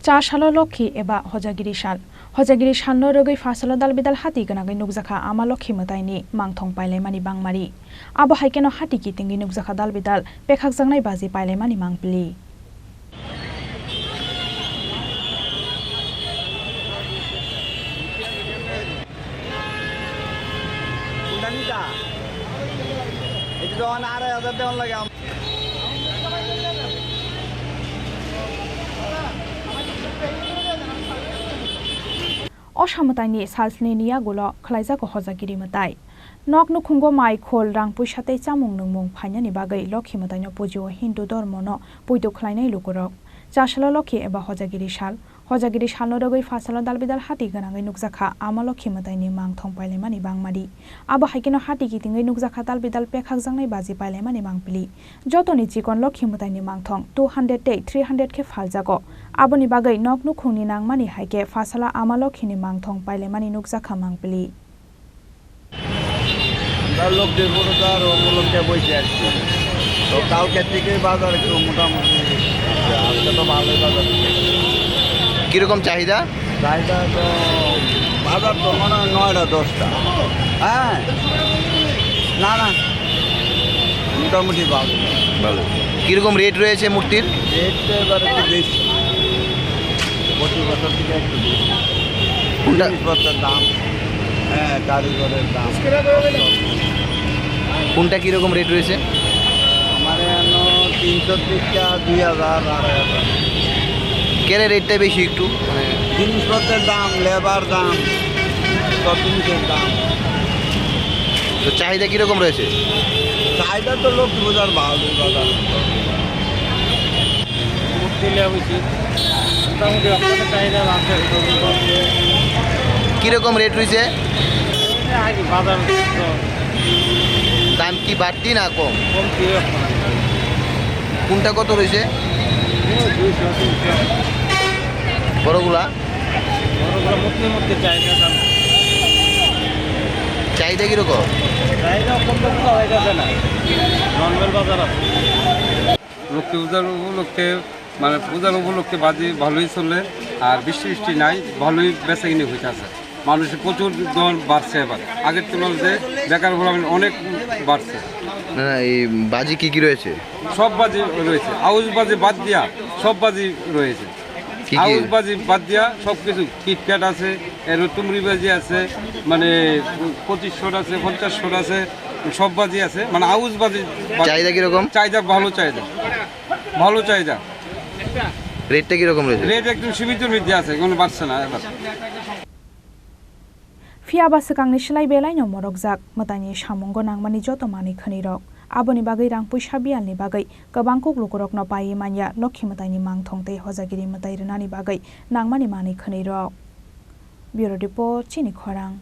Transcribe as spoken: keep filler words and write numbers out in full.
Cha salo Lokhi eba Hojagiri sal. Hojagiri salno rwgwi pha salo dal bidal hati gwnangwi nukjakha Ama Lokhi mwtaini mangthong pailaimani bangmari. Abo hai kheno hati kitingwi nukjakha dal bidal pekhakjaknai baji pailaimani mangpili. কোনটা নিতা? এই যে যখন আড়াই হাজার দেওয়ার লাগে আম- O samwtaini salsni ni yagulo khlaijago Hojagiri mwtai. Nok nukhungo mai, khul, rang puisa tei chamung nungmung phainani bagwi Lokhi mwtaino pujio Hindu dormono puitu khlainai lukurok. Chasalo Lokhi eba Hojagiri sal. Hojagiri salno rwgwi pha salo dal bidal hati gwnangwi nukjakha Ama Lokhi mwtaini mangthong pailaimani bangmari. Abo hai kheno hati kitingwi nukjakha dal bidal pekhakjaknai baji pailaimani mangpili. Jotoni chikon Lokhi mwtaini mangthong two hundred tei three hundred khe phaljago. Aboni bagwi nok nukhungni nangmani hai khe pha salo Ama Lokhini mangthong pailaimani nukjakha mangpili. আমরা লক্ষ্মীপুর বাজার উপলক্ষে বসে আছি। তো কালকে থেকে বাজার একটু মোটামুটি হচ্ছে। আজকে তো ভালোই বাজার হচ্ছে। কিরকম চাহিদা? চাহিদা তো বাজার তো মনে হয় নয়টা দশটা। হ্যাঁ, না, না, মোটামুটি ভালো। ভালো। কিরকম রেট রয়েছে মূর্তির? রেট তো এবার একটু বেশি, প্রতি বছর থেকে একটু বেশি। কোনটা? জিনিসপত্রের দাম, হ্যাঁ, কারিগরের দাম। কোনটা কিরকম রেট রয়েছে? আমার এখানে তিনশো ত্রিশটা, দুই হাজার, আড়াই হাজার। কেন রেটটা বেশি একটু? মানে জিনিসপত্রের দাম, লেবার দাম, সব জিনিসের দাম। তো চাহিদা কিরকম রয়েছে? চাহিদা তো লক্ষ্মী পূজার ভালো বাজার। মূর্তি নেওয়া হয়েছে, মোটামুটি আপনাদের চাহিদা আছে। কিরকম রেট রয়েছে? এই আগে বাজার তো দাম কি বাড়তি না কম? কমতি এখন। কোনটা কত রয়েছে? এই দুইশো, তিনশো। বড়গুলা? বড়গুলা মধ্যে মধ্যে চাহিদা দাম। চাহিদা কিরকম? চাহিদা কম বেশি তো হয়ে যাচ্ছে না, নর্মাল বাজার আছে। লক্ষ্মী পূজার উপলক্ষে, মানে, পূজার উপলক্ষে বাজি ভালোই চলে, আর বৃষ্টি বৃষ্টি নাই, ভালোই বেচাকিনি হইতাছে। মানুষের প্রচুর দর বাড়ছে এবার, আগের তুলনায় বেকার ভোগান্তি অনেক বাড়ছে। না, না, এই বাজি কি কি রয়েছে? সব বাজি রয়েছে, আউশ বাজি বাদ দিয়া সব বাজি রয়েছে। কি কি? আউশ বাজি বাদ দিয়া সব কিছু, কিটক্যাট আছে, এর তুমরি বাজি আছে, মানে, পঁচিশ শট আছে, পঞ্চাশ শট আছে, সব বাজি আছে, মানে, আউশ বাজি, বাজি। চাহিদা কিরকম? চাহিদা ভালো চাহিদা, ভালো চাহিদা। রেটটা কিরকম রয়েছে? রেট একদম সীমিত মধ্যে আছে, কোনো বাড়ছে না এবার। Phiya ba swkangni slai belaino morokjak mwtaini samungo nangmani joto manwi khwnwirok. Aboni bagwi rang puisa biyalni bagwi kwbang kuk lukurokno paiwi manya Lokhi mwtaini mangthong tei hojagiri mwtai rwnani bagwi nangmani manwi khwnwirok. Bureau Report, Chini Khorang.